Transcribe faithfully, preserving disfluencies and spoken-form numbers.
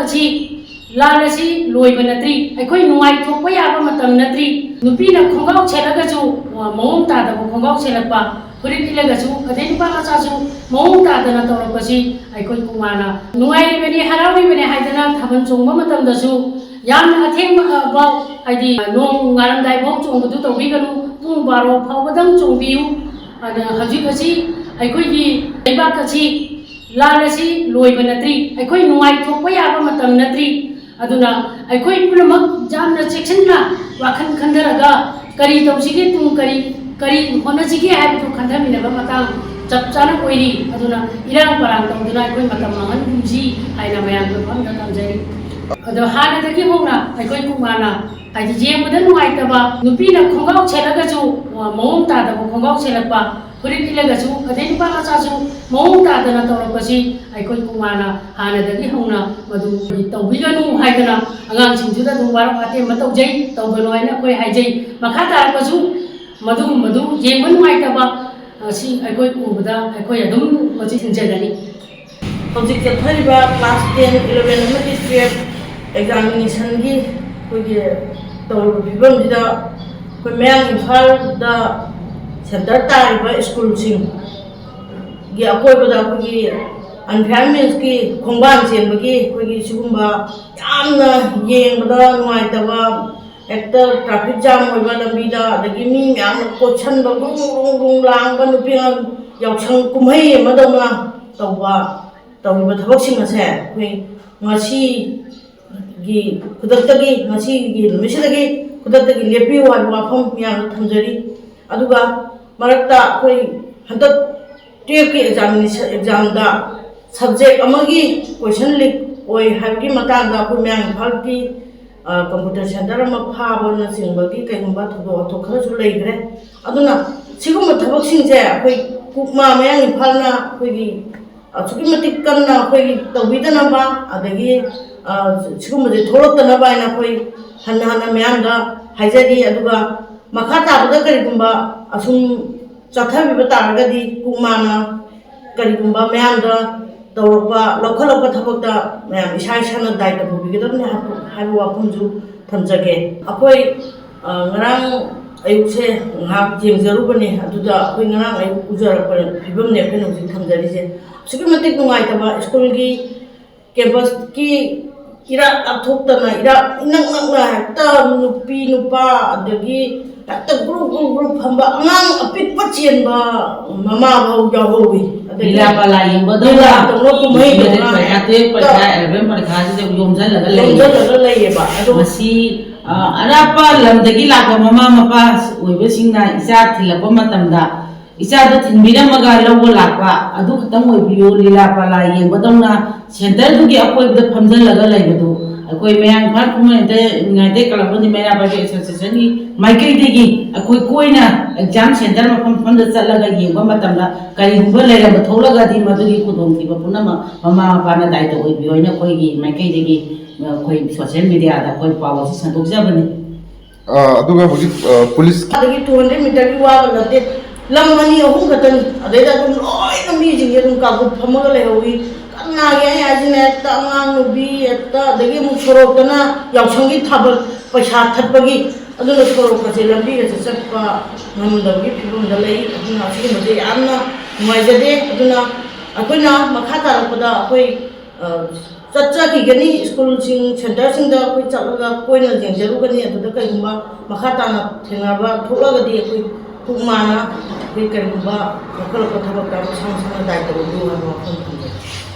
ꯑꯁꯤ, ꯂꯥꯟ ꯑꯁꯤ ꯂꯣꯏꯕ ꯅꯠꯇ꯭ꯔꯤ꯫ ꯑꯩꯈꯣꯏ ꯅꯨꯡꯉꯥꯏꯊꯣꯛꯄ ꯌꯥꯕ ꯃꯇꯝ ꯅꯠꯇ꯭ꯔꯤ꯫ ꯅꯨꯄꯤꯅ ꯈꯣꯡꯒ꯭ꯔꯥꯎ ꯁꯦꯠꯂꯒꯁꯨ, ꯑ, ꯃꯑꯣꯡ ꯇꯥꯗꯕ ꯈꯣꯡꯒ꯭ꯔꯥꯎ ꯁꯦꯠꯂꯛꯄ, ꯐꯨꯔꯤꯠ ꯂꯤꯠꯂꯒꯁꯨ, ꯑꯗꯩ ꯅꯨꯄꯥ ꯃꯆꯥꯁꯨ ꯃꯑꯣꯡ ꯇꯥꯗꯅ ꯇꯧꯔꯛꯄꯁꯤ ꯑꯩꯈꯣꯏ ꯀꯨꯃꯥꯔꯅ ꯅꯨꯡꯉꯥꯏꯔꯤꯕꯅꯤ, ꯍꯔꯥꯎꯔꯤꯕꯅꯤ ꯍꯥꯏꯗꯅ ꯊꯥꯕꯜ ꯆꯣꯡꯕ ꯃꯇꯝꯗꯁꯨ ꯌꯥꯝꯅ ꯑꯊꯦꯡꯕ, ꯑ, ꯐꯥꯎ, ꯍꯥꯏꯗꯤ ꯅꯣꯡ ꯉꯥꯜꯂꯝꯗꯥꯏ ꯐꯥꯎ ꯆꯣꯡꯕꯗꯨ ꯇꯧꯕꯤꯒꯅꯨ, ꯄꯨꯡ ꯕꯥꯔꯣ ꯐꯥꯎꯕꯗꯪ ꯆꯣꯡꯕꯤꯌꯨ꯫ ꯑꯗ ꯍꯧꯖꯤꯛ ꯑꯁꯤ ꯑꯩꯈꯣꯏꯒꯤ ꯂꯩꯕꯥꯛ ꯑꯁꯤ, ꯂꯥꯟ ꯑꯁꯤ ꯂꯣꯏꯕ ꯅꯠꯇ꯭ꯔꯤ꯫ ꯑꯩꯈꯣꯏ ꯅꯨꯡꯉꯥꯏꯊꯣꯛꯄ ꯌꯥꯕ ꯃꯇꯝ ꯅꯠꯇ꯭ꯔꯤ꯫ ꯑꯗꯨꯅ ꯑꯩꯈꯣꯏ ꯄꯨꯝꯅꯃꯛ ꯌꯥꯝꯅ ꯆꯦꯛꯁꯤꯟꯅ ꯋꯥꯈꯜ ꯈꯟꯊꯔꯒ ꯀꯔꯤ ꯇꯧꯁꯤꯒꯦ, ꯇꯨꯡ ꯀꯔꯤ, ꯀꯔꯤ ꯍꯣꯠꯅꯁꯤꯒꯦ ꯍꯥꯏꯕꯗꯨ ꯈꯟꯊꯃꯤꯟꯅꯕ ꯃꯇꯥꯡ ꯆꯞ ꯆꯥꯅ ꯑꯣꯏꯔꯤ꯫ ꯑꯗꯨꯅ ꯏꯔꯥꯡ ꯄꯔꯥꯡ ꯇꯧꯗꯨꯅ ꯑꯩꯈꯣꯏ ꯃꯇꯝ ꯃꯥꯡꯍꯟꯒꯨꯝꯁꯤ ꯍꯥꯏꯅ ꯃꯌꯥꯝꯒꯤ ꯃꯐꯝꯗ ꯊꯝꯖꯔꯤ꯫ ꯑꯗꯣ ꯍꯥꯟꯅꯗꯒꯤ ꯍꯧꯅ ꯑꯩꯈꯣꯏ ꯀꯨꯃꯥꯔꯅ, ꯍꯥꯏꯗꯤ, ꯌꯦꯡꯕꯗ ꯅꯨꯡꯉꯥꯏꯇꯕ, ꯅꯨꯄꯤꯅ ꯈꯣꯡꯒ꯭ꯔꯥꯎ ꯁꯦꯠꯂꯒꯁꯨ, ꯑ, ꯃꯑꯣꯡ ꯇꯥꯗꯕ ꯈꯣꯡꯒ꯭ꯔꯥꯎ ꯁꯦꯠꯂꯛꯄ, ꯐꯨꯔꯤꯠ ꯂꯤꯠꯂꯒꯁꯨ, ꯑꯗꯩ ꯅꯨꯄꯥ ꯃꯆꯥꯁꯨ ꯃꯑꯣꯡ ꯇꯥꯗꯅ ꯇꯧꯔꯛꯄꯁꯤ ꯑꯩꯈꯣꯏ ꯀꯨꯃꯥꯔꯅ ꯍꯥꯟꯅꯗꯒꯤ ꯍꯧꯅ ꯃꯗꯨ ꯇꯧꯕꯤꯒꯅꯨ ꯍꯥꯏꯗꯅ ꯑꯉꯥꯡꯁꯤꯡꯗꯨꯗ ꯑꯗꯨꯝ ꯋꯥꯔꯛ ꯋꯥꯇꯦꯝꯕ ꯇꯧꯖꯩ, ꯇꯧꯒꯅꯨ ꯍꯥꯏꯅ ꯑꯩꯈꯣꯏ ꯍꯥꯏꯖꯩ꯫ ꯃꯈꯥ ꯇꯥꯔꯛꯄꯁꯨ ꯃꯗꯨꯒꯨꯝꯕꯗꯨ ꯌꯦꯡꯕ ꯅꯨꯡꯉꯥꯏꯇꯕ ꯑꯁꯤ ꯑꯩꯈꯣꯏ ꯎꯕꯗ ꯑꯩꯈꯣꯏ ꯑꯗꯨꯝ ꯃꯁꯤ ꯊꯤꯡꯖꯒꯅꯤ꯫ ꯍꯧꯖꯤꯛ ꯆꯠꯊꯔꯤꯕ class ten, eleven ꯑꯃꯗꯤ twelve examinationꯒꯤ ꯑꯩꯈꯣꯏꯒꯤ ꯇꯧꯔꯤꯕ ꯐꯤꯕꯝꯁꯤꯗ ꯑꯩꯈꯣꯏ ꯃꯌꯥꯡ ꯏꯝꯐꯥꯜꯗ center ꯇꯥꯔꯤꯕ ꯁ꯭ꯀꯨꯜꯁꯤꯡꯒꯤ ꯑꯀꯣꯏꯕꯗ ꯑꯩꯈꯣꯏꯒꯤ unfair meansꯀꯤ ꯈꯣꯡꯕꯥꯟ ꯆꯦꯟꯕꯒꯤ ꯑꯩꯈꯣꯏꯒꯤ ꯁꯤꯒꯨꯝꯕ ꯌꯥꯝꯅ ꯌꯦꯡꯕꯗ ꯅꯨꯡꯉꯥꯏꯇꯕ, ꯍꯦꯛꯇ traffic jam ꯑꯣꯏꯕ ꯂꯝꯕꯤꯗ, ꯑꯗꯒꯤ ꯃꯤ ꯃꯌꯥꯝꯅ ꯀꯣꯏꯁꯟꯕ, ꯒ꯭ꯔꯨꯡ ꯒ꯭ꯔꯨꯡ ꯒ꯭ꯔꯨꯡ ꯂꯥꯡꯕ, ꯅꯨꯄꯤ ꯑꯉꯥꯡ ꯌꯥꯎꯁꯪ ꯀꯨꯝꯍꯩ ꯑꯃꯗꯧꯅ ꯇꯧꯕ, ꯇꯧꯔꯤꯕ ꯊꯕꯛꯁꯤꯡ ꯑꯁꯦ ꯑꯩꯈꯣꯏ ꯉꯁꯤꯒꯤ ꯈꯨꯗꯛꯇꯒꯤ, ꯉꯁꯤꯒꯤ ꯅꯨꯃꯤꯠꯁꯤꯗꯒꯤ ꯈꯨꯗꯛꯇꯒꯤ ꯂꯦꯞꯄꯤꯌꯨ ꯍꯥꯏꯕ ꯋꯥꯐꯝ ꯃꯌꯥꯝꯗ ꯊꯝꯖꯔꯤ꯫ ꯑꯗꯨꯒ ꯃꯔꯛꯇ ꯑꯩꯈꯣꯏ ꯍꯟꯗꯛ twelveꯀꯤ examination, examꯗ subject ꯑꯃꯒꯤ question leak ꯑꯣꯏ ꯍꯥꯏꯕꯒꯤ ꯃꯇꯥꯡꯗ ꯑꯩꯈꯣꯏ ꯃꯌꯥꯡ ꯏꯝꯐꯥꯜꯒꯤ, ꯑ, computer center ꯑꯃ ꯐꯥꯕꯅꯆꯤꯡꯕꯒꯤ ꯀꯩꯒꯨꯝꯕ ꯊꯧꯗꯣꯛ ꯋꯥꯊꯣꯛ ꯈꯔꯁꯨ ꯂꯩꯈ꯭ꯔꯦ꯫ ꯑꯗꯨꯅ ꯁꯤꯒꯨꯝꯕ ꯊꯕꯛꯁꯤꯡꯁꯦ ꯑꯩꯈꯣꯏ ꯀꯨꯛꯃꯥ ꯃꯌꯥꯡ ꯏꯝꯐꯥꯜꯅ ꯑꯩꯈꯣꯏꯒꯤ ꯑꯁꯨꯛꯀꯤ ꯃꯇꯤꯛ ꯀꯟꯅ ꯑꯩꯈꯣꯏꯒꯤ ꯇꯧꯕꯤꯗꯅꯕ, ꯑꯗꯒꯤ, ꯑ, ꯁꯤꯒꯨꯝꯕꯁꯦ ꯊꯣꯛꯂꯛꯇꯅꯕ ꯍꯥꯏꯅ ꯑꯩꯈꯣꯏ ꯍꯟꯅ ꯍꯟꯅ ꯃꯌꯥꯝꯗ ꯍꯥꯏꯖꯔꯤ꯫ ꯑꯗꯨꯒ ꯃꯈꯥ ꯇꯥꯕꯗ ꯀꯔꯤꯒꯨꯝꯕ ꯑꯁꯨꯝ ꯆꯠꯊꯕꯤꯕ ꯇꯥꯔꯒꯗꯤ ꯀꯨꯛꯃꯥꯅ ꯀꯔꯤꯒꯨꯝꯕ ꯃꯌꯥꯝꯗ ꯇꯧꯔꯛꯄ, ꯂꯧꯈꯠꯂꯛꯄ ꯊꯕꯛꯇ ꯃꯌꯥꯝ ꯏꯁꯥ ꯏꯁꯥꯅ ꯗꯥꯏꯇ ꯄꯨꯕꯤꯒꯗꯕꯅꯤ ꯍꯥꯏꯕ, ꯍꯥꯏꯕ ꯋꯥꯐꯝꯁꯨ ꯊꯝꯖꯒꯦ꯫ ꯑꯩꯈꯣꯏ, ꯑ, ꯉꯔꯥꯡ ꯑꯌꯨꯛꯁꯦ ꯉꯥꯏꯍꯥꯛ ꯌꯦꯡꯖꯔꯨꯕꯅꯦ꯫ ꯑꯗꯨꯗ ꯑꯩꯈꯣꯏ ꯉꯔꯥꯡ ꯑꯌꯨꯛ ꯎꯖꯔꯛꯄ ꯐꯤꯕꯝꯅꯦ ꯑꯩꯈꯣꯏꯅ ꯍꯧꯖꯤꯛ ꯊꯝꯖꯔꯤꯁꯦ꯫ ꯑꯁꯨꯛꯀꯤ ꯃꯇꯤꯛ ꯅꯨꯡꯉꯥꯏꯇꯕ, ꯁ꯭ꯀꯨꯜꯒꯤ ꯀꯦꯝꯄꯁꯀꯤ ꯏꯔꯥꯞ ꯂꯥꯞꯊꯣꯛꯇꯅ, ꯏꯔꯥꯞ ꯏꯅꯛ ꯅꯛꯅ ꯍꯦꯛꯇ ꯅꯨꯄꯤ ꯅꯨꯄꯥ, ꯑꯗꯒꯤ ꯍꯦꯛꯇ ꯒ꯭ꯔꯨꯞ ꯒ꯭ꯔꯨꯞ ꯒ꯭ꯔꯨꯞ ꯐꯝꯕ, ꯑꯉꯥꯡ ꯑꯄꯤꯛꯄ ꯆꯦꯟꯕ ꯃꯃꯥ ꯐꯥꯎ ꯌꯥꯎꯍꯧꯋꯤ꯫ ꯑꯗꯒꯤ ꯂꯤꯂꯥ ꯄꯥꯂꯥ ꯌꯦꯡꯕꯗꯧꯅ ꯂꯤꯂꯥ ꯇꯧꯅ ꯀꯨꯝꯍꯩ ꯃꯦꯇ꯭ꯔꯤꯛ ꯇꯧꯅ ꯄꯔꯤꯈꯥ, ꯇꯨꯌꯦꯜꯐ ꯄꯔꯤꯈꯥ, ꯍꯦꯛꯇ ꯑꯦꯂꯚꯦꯟ ꯄꯔꯤꯈꯥꯁꯤꯗ ꯌꯣꯝꯁꯤꯜꯂꯒ ꯂꯩꯌꯦ꯫ ꯌꯣꯝꯁꯤꯜꯂꯒ ꯂꯩꯌꯦꯕ꯫ ꯑꯗꯣ ꯃꯁꯤ, ꯑ, ꯑꯔꯥꯞꯄ ꯂꯝꯗꯒꯤ ꯂꯥꯛꯄ ꯃꯃꯥ ꯃꯄꯥ ꯑꯣꯏꯕꯁꯤꯡꯅ ꯏꯆꯥ ꯊꯤꯜꯂꯛꯄ ꯃꯇꯝꯗ ꯏꯆꯥꯗ ꯊꯤꯟꯕꯤꯔꯝꯃꯒ ꯂꯧꯕ ꯂꯥꯛꯄ ꯑꯗꯨ ꯈꯛꯇꯪ ꯑꯣꯏꯕꯤꯌꯨ꯫ ꯂꯤꯂꯥ ꯄꯥꯂꯥ ꯌꯦꯡꯕꯗꯧꯅ ꯁꯦꯟꯇꯔꯗꯨꯒꯤ ꯑꯀꯣꯏꯕꯗ ꯐꯝꯖꯤꯜꯂꯒ ꯂꯩꯕꯗꯨ ꯑꯩꯈꯣꯏ ꯃꯌꯥꯡ ꯏꯝꯐꯥꯜ ꯈꯨꯃꯟ ꯌꯨꯅꯥꯏꯇꯦꯗ ꯀ꯭ꯂꯕ ꯑꯃꯗꯤ ꯃꯩꯔꯥ ꯄꯥꯏꯕꯤ ꯑꯦꯁꯣꯁꯤꯌꯦꯁꯟꯒꯤ ꯃꯥꯏꯀꯩꯗꯒꯤ ꯑꯩꯈꯣꯏ ꯀꯣꯏꯅ ꯑꯦꯛꯖꯥꯝ ꯁꯦꯟꯇꯔ ꯃꯐꯝ ꯃꯐꯝꯗ ꯆꯠꯂꯒ ꯌꯦꯡꯕ ꯃꯇꯝꯗ ꯀꯔꯤꯒꯨꯝꯕ ꯂꯩꯔꯝꯕ ꯊꯣꯛꯂꯒꯗꯤ ꯃꯗꯨꯒꯤ ꯈꯨꯗꯣꯡꯊꯤꯕ ꯄꯨꯝꯅꯃꯛ ꯃꯃꯥ ꯃꯄꯥꯅ ꯗꯥꯏꯇ ꯑꯣꯏꯕꯤꯌꯨ ꯍꯥꯏꯅ ꯑꯩꯈꯣꯏꯒꯤ ꯃꯥꯏꯀꯩꯗꯒꯤ ꯑꯩꯈꯣꯏ ꯁꯣꯁꯤꯌꯦꯜ ꯃꯦꯗꯤꯌꯥꯗ ꯑꯩꯈꯣꯏ ꯄꯥꯎ ꯑꯁꯤ ꯁꯟꯗꯣꯛꯆꯕꯅꯤ꯫ ꯑ, ꯑꯗꯨꯒ ꯍꯧꯖꯤꯛ, ꯑ, ꯄꯨꯂꯤꯁ ꯑꯗꯒꯤ ꯇꯨ ꯍꯟꯗ꯭ꯔꯦꯠ ꯃꯤꯇꯔꯒꯤ ꯋꯥꯕ ꯅꯠꯇꯦ, ꯂꯝ ꯑꯅꯤ ꯑꯍꯨꯝ ꯈꯛꯇꯅꯤ꯫ ꯑꯗꯩꯗ ꯑꯗꯨꯝ ꯂꯣꯏꯅ ꯃꯤꯁꯤꯡꯁꯦ ꯑꯗꯨꯝ ꯀꯥꯡꯂꯨꯞ ꯐꯝꯃꯒ ꯂꯩꯍꯧꯋꯤ꯫ ꯀꯅꯥꯒꯤ ꯑꯩ ꯍꯥꯏꯁꯤꯅ ꯍꯦꯛꯇ ꯑꯉꯥꯡ ꯅꯨꯕꯤ ꯍꯦꯛꯇ, ꯑꯗꯒꯤ ꯑꯃꯨꯛ ꯁꯣꯔꯣꯛꯇꯅ ꯌꯥꯎꯁꯪꯒꯤ ꯊꯥꯕꯜ ꯄꯩꯁꯥ ꯊꯠꯄꯒꯤ, ꯑꯗꯨꯅ ꯁꯣꯔꯣꯛꯀꯁꯦ, ꯂꯝꯕꯤꯒꯁꯦ ꯆꯠꯄ ꯉꯝꯗꯕꯒꯤ ꯐꯤꯕꯝꯗ ꯂꯩ꯫ ꯑꯗꯨꯅ ꯑꯁꯤꯒꯨꯝꯕꯁꯦ ꯌꯥꯝꯅ ꯅꯨꯡꯉꯥꯏꯖꯗꯦ꯫ ꯑꯗꯨꯅ ꯑꯩꯈꯣꯏꯅ ꯃꯈꯥ ꯇꯥꯔꯛꯄꯗ ꯑꯩꯈꯣꯏ, ꯑ, ꯆꯠꯆꯈꯤꯒꯅꯤ꯫ ꯁ꯭ꯀꯨꯜꯁꯤꯡ, ꯁꯦꯟꯇꯔꯁꯤꯡꯗ ꯑꯩꯈꯣꯏ ꯆꯠꯂꯒ ꯀꯣꯏꯅ ꯌꯦꯡꯖꯔꯨꯒꯅꯤ꯫ ꯑꯗꯨꯗ ꯀꯔꯤꯒꯨꯝꯕ ꯃꯈꯥ ꯇꯥꯅ ꯊꯦꯡꯅꯕ ꯊꯣꯛꯂꯒꯗꯤ ꯑꯩꯈꯣꯏ ꯀꯨꯞ ꯃꯥꯅ ꯑꯩꯈꯣꯏ ꯀꯔꯤꯒꯨꯝꯕ ꯂꯧꯈꯠꯂꯛꯄ ꯊꯕꯛꯇ ꯃꯁꯥ ꯃꯁꯥꯅ ꯗꯥꯏꯇ ꯂꯧꯕꯤꯌꯨ ꯍꯥꯏꯕ ꯋꯥꯐꯝ ꯊꯝꯖꯒꯦ꯫